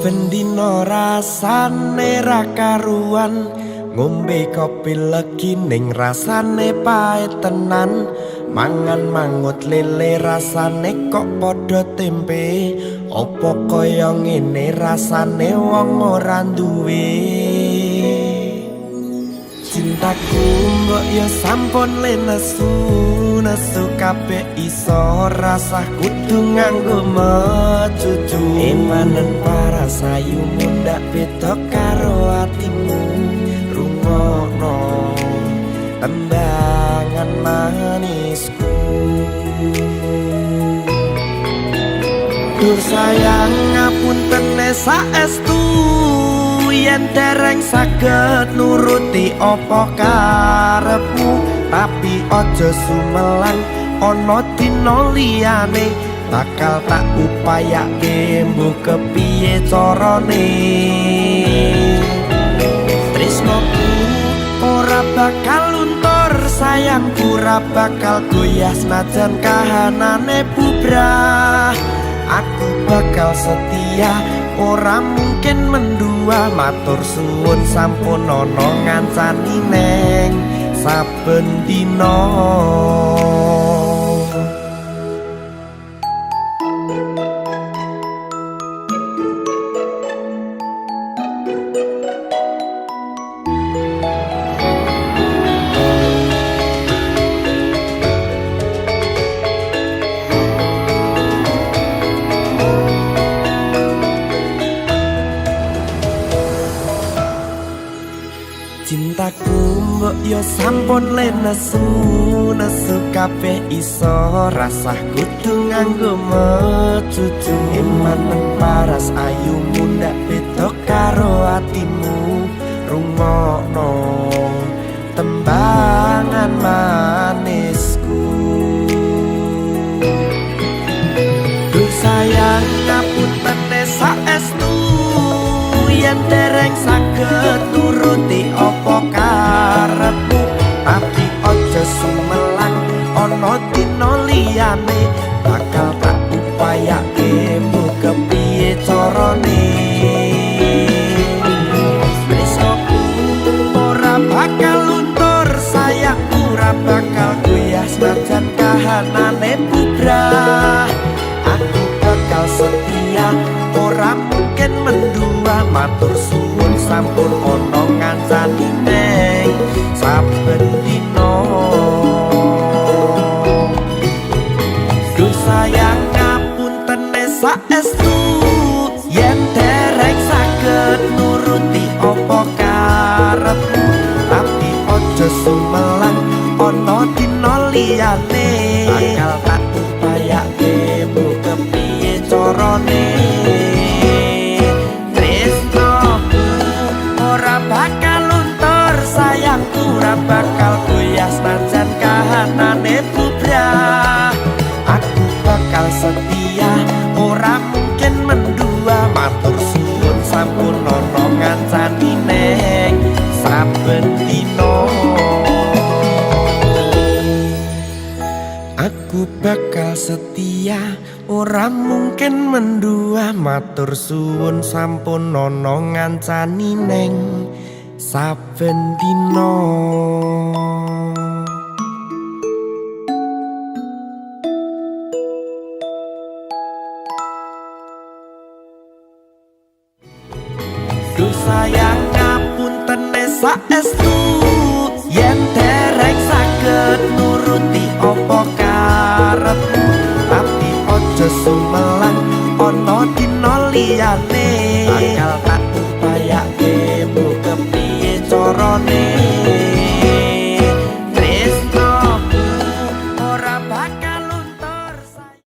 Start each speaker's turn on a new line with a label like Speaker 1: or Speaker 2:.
Speaker 1: Saben dina rasane ra karuan, ngombe kopi legi ning rasane pahit tenan, mangan mangut lele rasane kok padha tempe, apa kaya ngene rasane wong ora duwe. Cintaku mbok yo sampun le nesu, nesu kabeh iso rasah kudu nganggo mecucu. Emanen para sayu mundak beda karo atimu, rungokno tembangan manisku. Dur sayang ngapuntene saestu, yen dereng saged nuruti apa karepmu, tapi aja sumelang ana dina liyane bakal tak upayake mbuh kepiye carane. Tresnoku ora bakal luntur, sayangku ora bakal goyah senajan kahanane bubrah. Aku bakal setia ora mungkin mendua, matur suwun sampun ana ngancani neng saben dina. Cintaku mbok yo sampun le nesu, nesu kabeh iso rasah kudu nganggo mecucu. Emanen paras ayu mundak beda karo atimu, rungokno tembangan manisku. Duh sayang ngapuntene saestu, yen dereng saged nuruti apa karepmu, tapi aja sumelang ana dina liyane bakal tak upayake mbuh kepiye carane. Tresnoku ora bakal luntur, sayangku ora bakal goyah senajan kahanane bubrah. Aku bakal setia ora mungkin mendua, matur suwun sampun ana ngancani neng saben dina. Duh sayang ngapuntene saestu, yen dereng saged nuruti apa karepmu, tapi aja sumelang ana dina liyane bakal tak upayake mbuh kepiye carane. Tresnoku ora bakal luntur, sayangku ora bakal goyah senajan kahanane bubrah. Aku bakal setia ora mungkin mendua, matur suwun sampun ana ngancani neng saben dina. Aku bakal setia ora mungkin mendua, matur suwun sampun ana ngancani neng saben dina. Duh sayang ngapuntene saestu,